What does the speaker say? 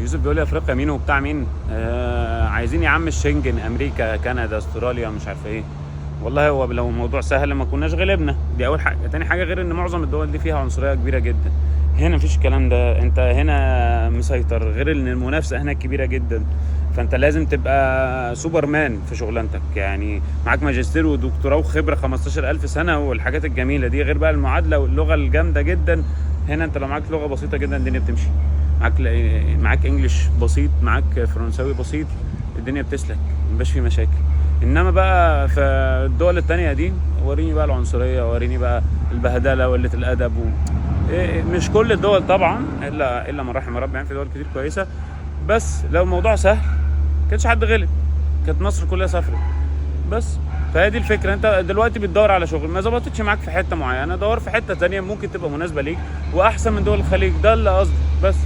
يوسف بيقول لي افريقيا مين وبتاع مين. عايزين يا عم الشنجن، امريكا، كندا، استراليا، مش عارف ايه. والله هو لو الموضوع سهل ما كناش غلبنا. دي اول حاجه. تاني حاجه، غير ان معظم الدول دي فيها عنصرية كبيرة جدا. هنا مفيش الكلام ده، انت هنا مسيطر، غير ان المنافسة هناك كبيرة جدا، فانت لازم تبقى سوبرمان في شغلانتك، يعني معاك ماجستير ودكتوراه وخبره 15000 سنة والحاجات الجميلة دي، غير بقى المعادلة واللغة الجامدة جدا. هنا انت لو معاك لغة بسيطة جدا الدنيا بتمشي معاك، معاك English بسيط، معاك فرنساوي بسيط، الدنيا بتسلك، مبقاش في مشاكل. انما بقى في الدول التانية دي، وريني بقى العنصرية، وريني بقى البهدلة وقلة الأدب إيه، مش كل الدول طبعا، الا من رحم ربي، يعني في دول كتير كويسة. بس لو الموضوع سهل كانش حد غلب، كانت مصر كلها سافرت. بس فهي دي الفكره. انت دلوقتي بتدور على شغل، ما ظبطتش معاك في حتة معينه، دور في حتة تانية ممكن تبقى مناسبة ليك واحسن من دول الخليج. ده اللي قصدي بس.